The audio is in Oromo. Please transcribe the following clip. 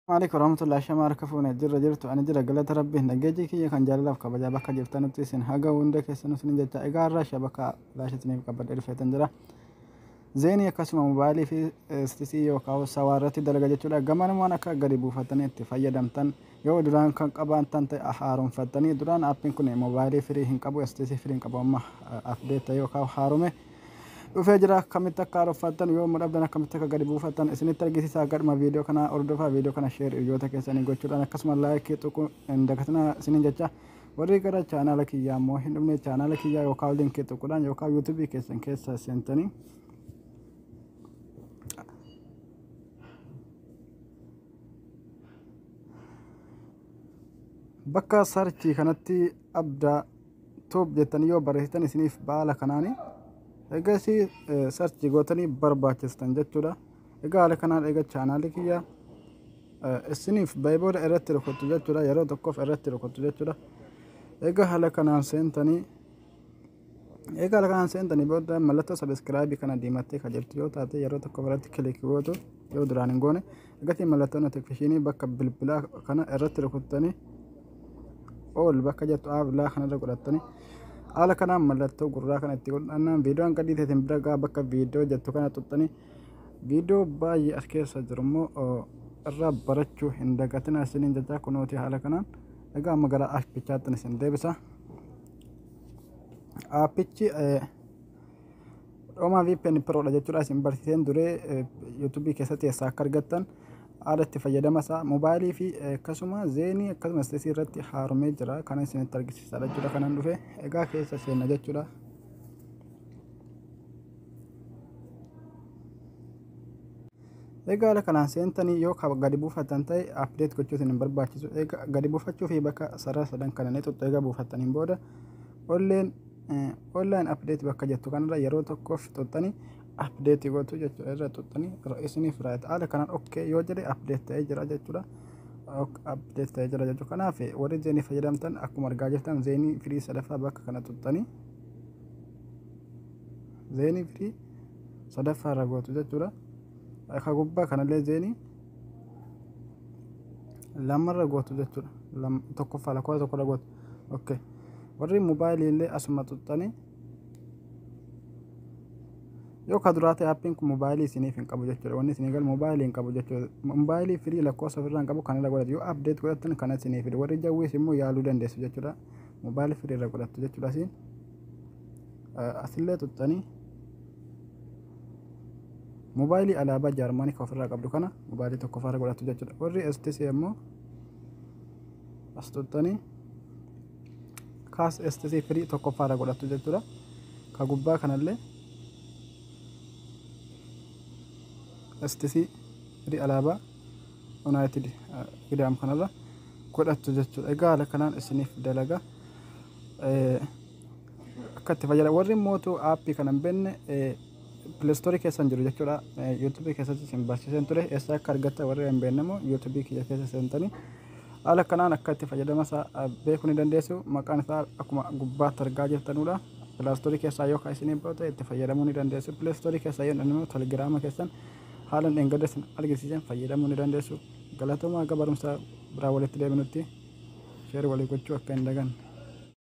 Maaleykum warahmatullahi shamaa harka fuune jirra jirtu ani jira galata rabbi nageeji kiyya kan jaalalaaf kabajaa bakka jirtanutti isin haga hunda keessan isin jecha. Egaa irraa shabaka laashatiniif qabadhe dhufeetan jira. Zeenii akkasuma mobaayilii fi STC yookaan sawaa irratti dalaga jechuudha. Gamanumaan akka gadi buufatanii itti fayyadamtan, yoo duraan kan qabaatan ta'e haaromfattanii. Duraan aappiin kun mobaayilii firii hin qabu, STC firii hin qabu. Amma update ta'e yookaan haarome dhufee jira. Akkamitti akka haaromfattan, yoo dhabdan akkamitti akka gadi buufattan isinitti argisiisa. Gadhuma viidiyoo kana hordofaa, viidiyoo kana share hiriyoota keessanii gochuudhaan akkasuma like tuquu hin dagatinaa isiniin jecha. Warri gara chaanaala kiyyaa immoo hin dhufne, chaanaala kiyyaa yookaan linkii tuquudhaan yookaan yuutuubii keessan keessa seentanii bakka search kanatti Abdaa Tube jettanii yoo barreessitan isiniif baala kanaani. Egasii search gootanii barbaachistan jechuudha. Egaa haala kanaan egaa chaanaalii kiyya isiniif bahee booda irratti rukuttu jechuudha. Yeroo tokkoof irratti rukuttu jechuudha. Egaa haala kanaan seentanii booda mallattoo subscribe kana diimattee kan jirtu yoo taate yeroo tokko irratti click gootu, yoo duraan hin goone. Egatii mallattoo notification bakka bilbilaa kana irratti rukuttanii all bakka jettu aablaa kanarra godhattanii haala kanaan mallattoo gurraa kana itti godhannaan viidiyoon gadii teetiin bira gaa. Bakka viidiyoo jettu kana tuttanii viidiyoo baay'ee as keessa jiru immoo irraa barachuu hin dagatina isiniin jechaa. Kunooti haala kanaan. Egaa amma gara aappichaatti isin deebisa. Aappichi Dhoomaa VPN Pro dha jechuudha. Isin barsiiseen duree yuutuubii keessatti eessaa akka argattan, haala itti fayyadama isaa. Mobaayilii fi akkasuma zeenii akkasuma STC irratti haaromee jira. Kana isinitti argisiisaa jechuudha kanan dhufe. Egaa keessa seenna jechuudha. Egaa haala kanaan seentanii yoo gadi buufatan ta'e update gochuutiin hin barbaachisu. Egaa gadi buufachuu fi bakka sarara sadan kana ni xuxxu. Egaa buufattaniin booda olleen online update bakka jettu kanarra yeroo tokkoof xuxxanii update gootu jechuudha. Irra xuxxanii isiniif right haala kanaan okay yoo jedhe update ta'ee jira jechuudha. Update ta'ee jira jechuudha. Kanaaf warri zeenii fayyadamtan akkuma argaa jirtan zeenii firii sadaffaa bakka kana xuxxanii zeenii firii sadaffaa irra gootu jechuudha. Akka gubbaa kanallee zeenii lamarra gootu jechuudha. Tokkoffaa lakkoofsa tokkorra gootu. Okay. Warri mobaayilii illee asuma xuxxanii, yoo ka duraa ta'e aappiin kun mobaayilii isiniif hin qabu jechuudha. Wanni isinii galu mobaayilii hin qabu jechuudha. Mobaayilii firii lakkoofsa ofirraa hin qabu kanarra godhatu. Yoo update godhattan kana isinii fidu. Warri jawwiis immoo yaaluu dandeessu jechuudha. Mobaayilii firii irra godhattu jechuudha asiin. Asillee xuxxanii mobaayilii alaabaa Jaarmaanii kan ofirraa qabdu kana mobaayilii tokkoffaarra godhattu jechuudha. Warri STC immoo as xuxxanii kaas STC firii tokkoffaarra godhattu jechuudha. Ka gubbaa kanallee STC firii alaabaa United Kingdom kanarra godhattu jechuudha. Egaa haala kanaan isiniif dalaga. Akka itti fayyadamu warri mootuu aappii kana hin beekne Play Store keessan jiru jechuudha. Yuutuubii keessatti isin barsiiseen ture. Eessa akka argatta warri hin beekne immoo yuutuubii kiyya keessa seentanii haala kanaan akka itti fayyadama isaa beekuu ni dandeessu. Maqaan isaa akkuma gubbaatti argaa jirtanudha. Play Store keessaa yoo isinii bahu ta'e itti fayyadamuu ni dandeessu. Play Store keessaa yoo immoo telegiraama keessan haala dheengadda isin argisiisan fayyadamuu ni dandeessu. Galatoomaa, akka barumsa biraa walitti deebinutti share walii gochuu akka hin daganne.